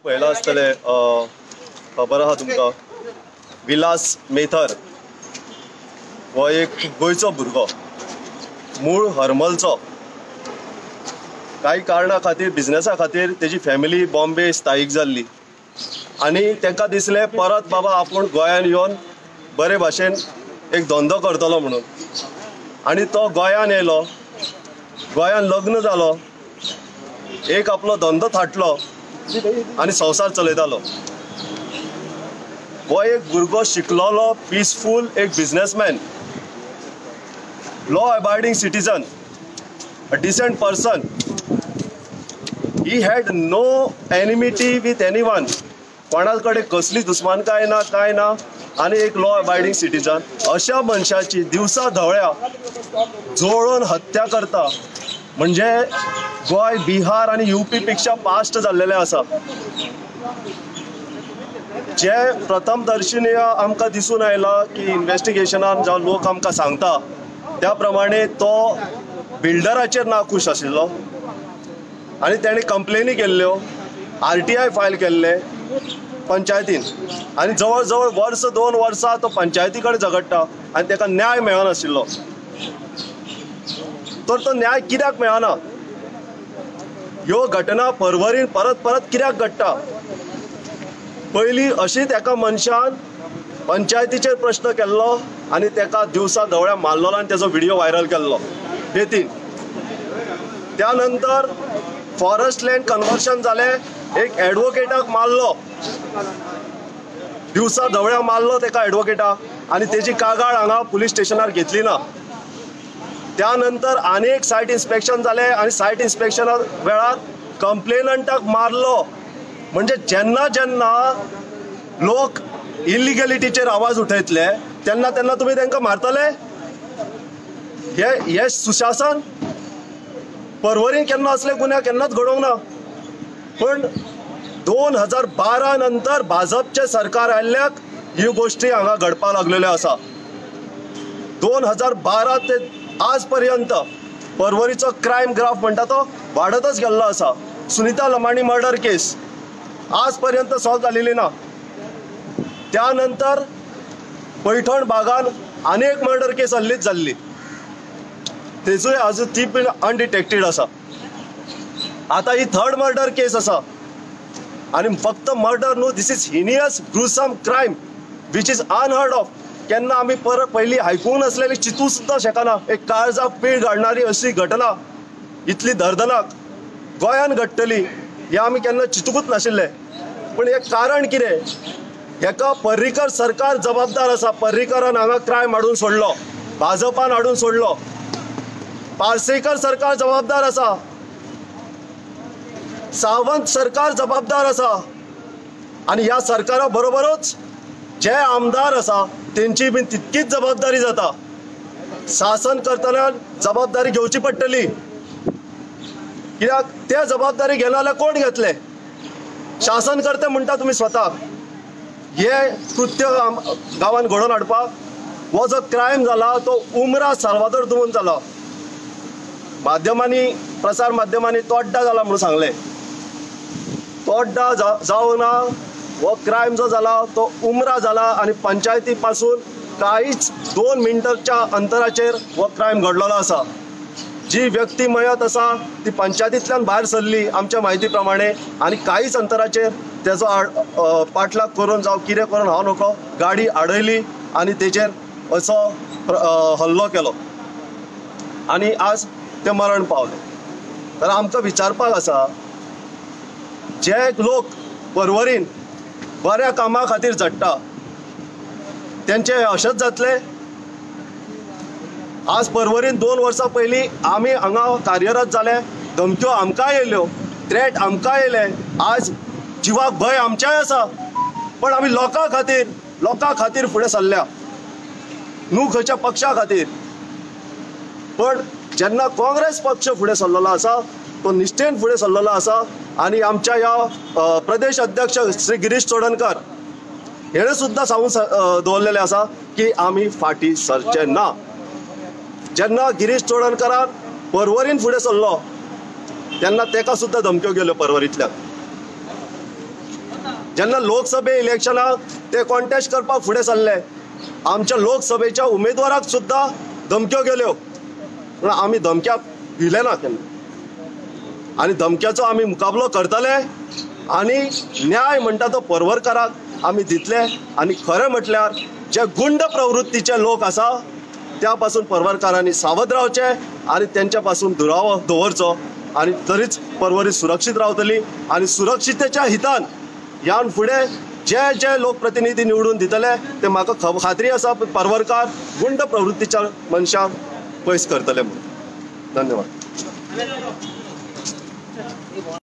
पळयलां आसतलें, खबर आहा तुमकां, विलास मेथर हो एक गोंयचो भुरगो, मूळ हरमलचो. कांय कारणा खातीर, बिजनेसा खातीर तेजी फॅमिली बॉम्बे स्थायीक जाल्ली आनी तांकां दिसलें परत बाबा आपूण गोंयान येवन बरे भाशेन एक धंदो करतलो म्हणून. आनी तो गोंयान येयलो, गोंयान लग्न जालो, एक आपलो धंदो थाटलो आनी संवसार चलयतालो. हो एक भुरगो शिकलोलो, पिसफूल एक businessman, law abiding citizen, a decent person. He had no enmity with anyone. कोणा कडेन कसली दुस्मानकाय ना, कांय ना, आनी एक लॉ अबायडींग सिटीजन. अशा मनशाची दिवसा धवळ्या जळोवन हत्या करता म्हणजे गोंय बिहार आनी यूपी पेक्षा पास्ट जाल्लेलें आसा. जे प्रथम दर्शनीय आमकां दिसून आयलां की इन्वेस्टिगेशनान जावं लोक आमकां सांगता त्या प्रमाणे तो बिल्डराचेर नाखूश आशिल्लो आनी तेणें कंप्लेनी केल्ल्यो, RTI file केल्ले पंचायतीन आनी जवळ जवळ वर्स 2 वर्सां तो पंचायती कडेन झगडटा आनी ताका न्याय मेळनाशिल्लो. तर तो न्याय कित्याक मेळना? ह्यो घटना परवरीन परत परत कित्याक घडटा? पयलीं अशीच एका मनशान पंचायतीचेर प्रश्न केल्लो आनी ताका दिवसा धवळ्या मारलेलो आनी तेजो व्हिडियो व्हायरल केल्लो बेतीन. त्या नंतर फॉरेस्ट लँड कन्वर्शन जालें, एक एडवोकेटाक मारलो, दिवसा धवळ्या मारलो ताका एडवोकेटाक आनी तेजी कागाळ हांगा पुलीस स्टेशनार घेतली ना. त्या नंतर आनी एक सायट इन्स्पेक्शन जालें आनी सायट इन्स्पेक्शना वेळार कंप्लेनंटाक मारलो. म्हणजे जेन्ना जेन्ना लोक इलिगलिटीचेर आवाज उठयतले तेन्ना तेन्ना तुमी तांकां मारतले? हे हे सुशासन परवरीन केन्ना असले गुन्यांव केन्नाच घडोवंक ना. पण 2012 नंतर भाजपचें सरकार आयिल्ल्याक ह्यो गोश्टी हांगा घडपाक लागलेल्यो आसा. 2012 ते आज पर्यंत परवरीचो क्रायम ग्राफ म्हणटा तो वाडतच गेल्लो आसा. सुनीता लमाणी मर्डर केस आज पर्यंत सॉल्व जालेली ना. त्या नंतर पैठण भागान आनी एक मर्डर केस हल्लीच जाल्ली, तेजूय आजून ती पण अनडिटेक्टेड आसा. आतां ही थर्ड मर्डर केस आसा आनी फक्त मर्डर न्हू, this is heinous gruesome crime which is unheard of. केन्ना आमी परत पयलीं आयकूंक नासलेली, चिंतूं सुद्दां शकना. एक काळजाक पीळ घालणारी अशी घटना इतली दर्दनाक गोंयान घडटली हें आमी केन्ना चिंतूंकच नाशिल्लें. पूण हें कारण कितें? हेका पर्रीकर सरकार जबाबदार आसा. पर्रीकरान हांगा क्रायम हाडून सोडलो, भाजपान हाडून सोडलो, पार्सेकर सरकार जबाबदार आसा, सावंत सरकार जबाबदार आसा आनी ह्या सरकारा बरोबरूच जे आमदार आसा तेंची बीन तितकीच जबाबदारी जाता. शासन करतना जबाबदारी घेवची पडटली, कित्याक ते जबाबदारी घेना जाल्यार कोण घेतले? शासन करते म्हणटा तुमी स्वताक. हे कृत्य गांवान घडोवन हाडपाक हो जो क्रायम जाला तो उमरा साल्वादोर दुमून जाला. माध्यमांनी, प्रसार माध्यमांनी तोड्डा जाला म्हणून सांगलें. तोड्डा जावना, हो क्रायम जो जाला तो उमरा जाला आनी पंचायती पासून कांयच 2 मिनटाच्या अंतराचेर हो क्रायम घडलेलो आसा. जी व्यक्ती मयत आसा ती पंचायतींतल्यान भायर सरली आमच्या म्हायती प्रमाणे आनी कांयच अंतराचेर तेजो पाठलाग करून जावं कितें करून हांव नको, गाडी आडयली आनी तेजेर असो हल्लो केलो आनी आज ते मरण पावले. तर आमकां विचारपाक आसा, जे लोक परवरीन बऱ्या कामा खातीर झडटा तेंचे अशेंच जातलें? आज परवरीन 2 वर्सां पयलीं आमी हांगा कार्यरत जाले, धमक्यो आमकांय येयल्यो, थ्रेट आमकांय येयले, आज जिवाक भंय आमच्याय आसा. पण आमी लोकां खातीर, लोकां खातीर फुडें सरल्या, न्हू खंयच्या पक्षा खातीर. पण जेन्ना काँग्रेस पक्ष फुडें सरलेलो आसा तो निश्ठेन फुडें सरलेलो आसा आनी आमच्या ह्या प्रदेश अध्यक्ष श्री गिरीश चोडणकर हेणें सुद्दां सांगून दवरलेलें आसा की आमी फाटीं सरचे ना. जेन्ना गिरीश चोडणकरान परवरीन फुडें सरलो तेन्ना तेका सुद्दां धमक्यो गेल्यो परवरींतल्यान. जेन्ना लोकसभे इलेक्शनाक ते कॉन्टेस्ट करपाक फुडें सरले, आमच्या लोकसभेच्या उमेदवाराक सुद्दां धमक्यो गेल्यो, पूण आमी धमक्याक भिले ना केन्ना आनी धमक्याचो आमी मुकाबलो करतले आनी न्याय म्हणटा तो पर्वरकाराक आमी दितले। आनी खरें म्हटल्यार जे गुंड प्रवृत्तीचे लोक आसा त्या पासून पर्वरकारांनी सावध रावचें आनी तेंच्या पासून दुरावो दवरचो आनी तरीच पर्वरी सुरक्षीत रावतली। आनी सुरक्षितेच्या हितान ह्यान फुडें जे जे लोकप्रतिनिधी निवडून दितले ते म्हाका खात्री आसा पर्वरकार गुंड प्रवृत्तीच्या मनशांक पयस करतले म्हणून। धन्यवाद।